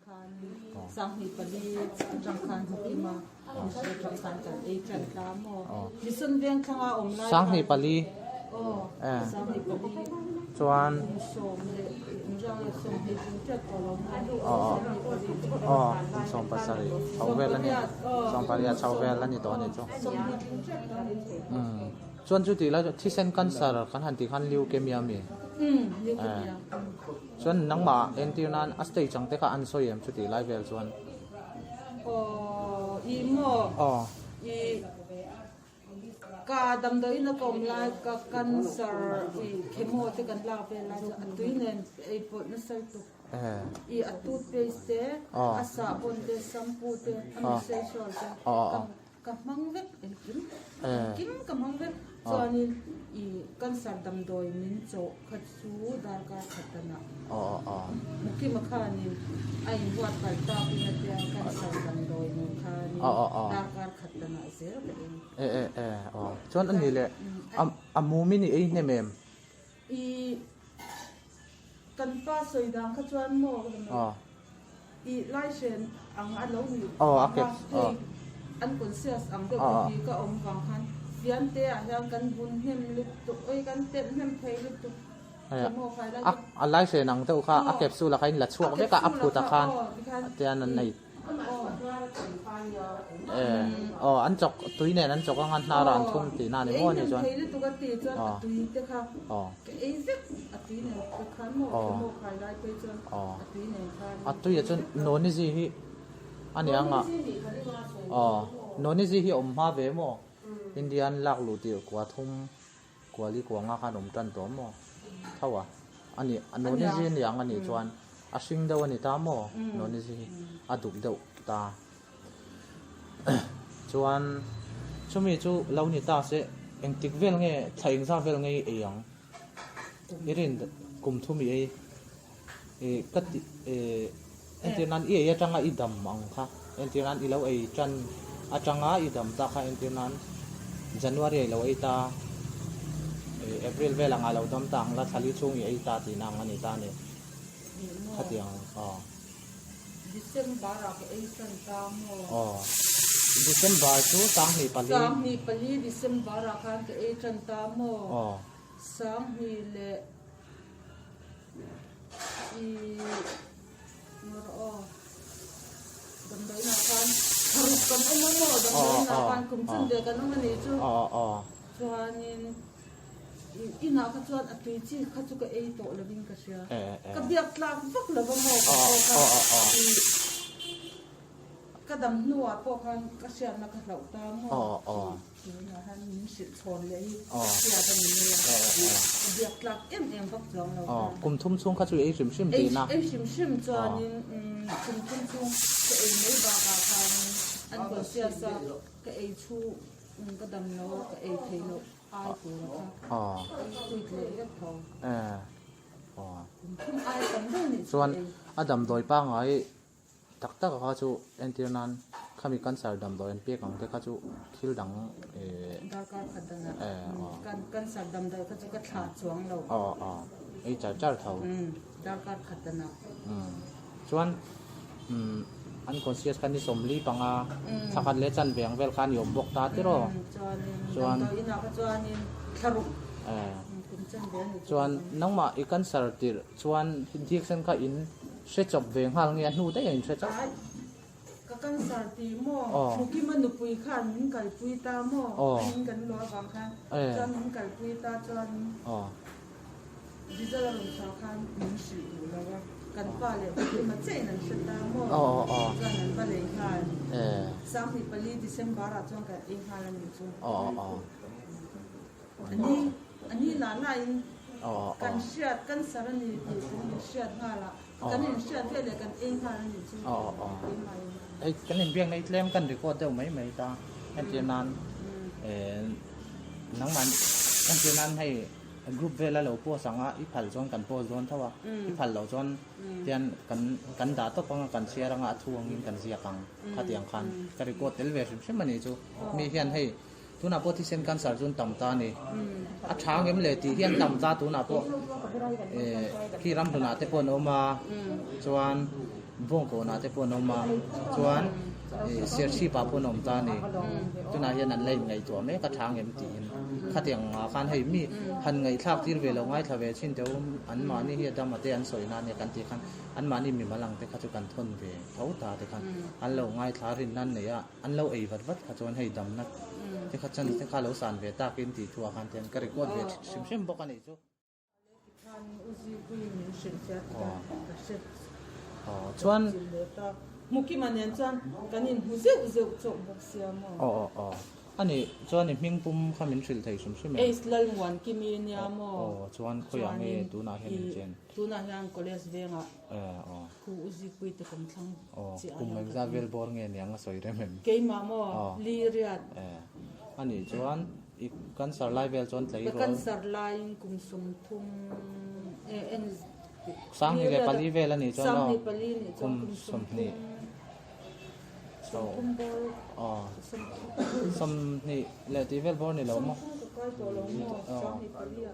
24 chuan aw 70 chho vel a ni 18 chho vel a ni tawh a nih chu umm. Chuan chu tih lai chuan thisen cancer kan han tih khan leukemia mi? Chuan nangmah entir nan a stage ang te kha an sawi em chu tih lai vel chuan? Aw i maw? Aw. I ka damdawiin a ka awm lai ka cancer i chemo te kan lak vel lai chuan a tui nen ei pawlh nasa lutuk. I a toothpaste te, a sahbawn te, shampoo te, a moisturizer te ka Ka hmang vek engkim engkim ka hmang vek chuanin i cancer damdawi min chawh kha chu darkar khatanah Mukima khanin a inbuat palh takin a tia cancer damdawi nen khanin darkar khatanah zel ka ei. E e e aw chuan a ni leh a mumin i ei hnem em? I kan pa sawi dan kha chuan maw ka damdawi I laisen ang a lo nih vanga hei an conscious ang deuh te hi ka awm vang khan fiante ah hian kan bun hnem lutuk oi kan telh hnem thei lutuk thawmhnaw fai lai te A laisen ang deuh kha a capsule ah kha in la chhuak vek a a phut ah khan tian an nei Aw an chawk tui nen an chawk anga hnar ah an thum tih na ni maw a nih chuan. Ei lutuk a tih chuan a tui te kha ka ei vek a tui nen te khan maw thawmhnaw khai lai phei chuan a tui nen khan. A tui ah chuan nonizi hi a ni anga aw nonizi hi a awm hma ve maw Indian lak luh tirh kua thum Kuali kuanga khan awm tan tawh maw? Tho a, a ni, Nonizi ni ang a nih chuan a hring deuh a ni ta maw? Nonizi hi a duk deuh ta. Chuan chumi chu lo ni ta se engtik vel nge thla engzah vel nge i ei ang? I rin kum thum i ei i ka ti i entir nan i ei atanga i dam ang kha entir nan i lo ei tan atanga i dam ta kha entir nan January a i lo ei ta i April vel anga lo dam ta ang la thlali chhung i ei ta tihna ang a ni ta a ni khatiang aw. December ah ka ei tan ta maw? Aw December chu 2004. 2004 December ah khan ka ei tan ta maw? Aw. 2000 leh I ngawr aw damdawiin ah khan tharuk kan awm a maw damdawiin ah khan kum chun ve kan awm a nih chu chuanin inah kha chuan a tui chi kha chu ka ei tawh lovin ka hria ka biak tlak vak lo va maw ka pawh kha i Ka dam hnuah pawh khan ka hriatna ka hlauh ta maw? Tunah hian min hrilh chhawn leh hi hriat a ni mai a, ka biak tlak em em vak chuang lo khan. Kum thum chhung kha chu i ei hrim hrim tihna? Ei hrim hrim chuanin kum thum chhung ka ei mai bakah khanin an conscious a, ka ei chhu ka dam lo a, ka ei thei loh ai tura kha ka ei quit leh vek tho. Kum thum ai tam deuh nih chu ka Chuan ei. A damdawi pangngai Tak tak kha chu entir nan khami cancer damdawi an pek ang te kha chu thil dang eh. Darkar khat danah cancer damdawi kha chu ka thlah chuang lo. Aw aw ei char char tho. Darkar khat danah. Chuan an conscious kha ni 45 thla khat leh chan veng vel kha an i awm bawk ta tiraw. Chuanin damdawi inah kha chuanin thla ruk kum chan ve a ni chu. Chuan nangmah i cancer tirh chuan injection kha in Hre chawp ve nghal nge a hnu daih a in hre chawp. Ai ka cancer tih maw Mukima nupui khan min kalpui ta maw a in kan luah avang khan chuan min kalpui ta chuan result a rawn chhuah khan min hrilh duh lo a kan pa leh Mukima chiah in an hre ta maw chuan an va lei nghal 24 December ah chuan kan ei nghal a nih chu ani ani lah lah in Kan hriat cancer a ni tih kan in hriat nghal a, kan in hriat ve leh kan ei nghal a nih chu keimah in. Hei kan inbiak na hi tlem kan record deuh mai mai ta entir nan nangmah entir nan hei group vel a lo post ang a i phal chuan kan post dawn tho a i phal loh chuan tian kan kan dah tawp ang a kan chhiar ang a a thu angin kan ziak ang khatiang khan ka record tel ve hrim hrim a nih chu mi hian hei Tunah pawh thisen cancer chu an tam ta a ni. A tha ngem le tih hi an tam ta tunah pawh khi ramhlunah te pawh an awm a, chuan Bawngkawnah te pawh an awm a, chuan ih Serchhip ah pawh an awm ta a ni. Tunah hian an la inngaihtuah mek a tha ngem tiin khatiang ah khan hei mi han ngaihthlak tir ve lo ngaithla ve thin teu anmahni hi a dam a te an sawi nan nia kan tih khan anmahni mimal ang te kha chu kan thawn ve tho ta te khan an lo ngaithla rin nan nei a an lo ei vat vat kha chuan hei damna te kha chance te kha lo san ve takin tih thu ah khan te ka record ve hrim hrim bawk a nih chu. Chuan Ani chuan i hming pum kha min hrilh thei hrim hrim em? Aw chuan khawiah nge tunah hian in chen? Aw kum engzat vel bawr nge niang a sawi rem em? Ani chuan I cancer lai vel chuan tlei Ka cancer laiin kum 30 eh en 24 vel a nih chuan aw 24 nih chuan kum 20 30 bawr aw 20 leh tih vel bawr ni lo maw 30 ka kai tawh lo maw 24 ah.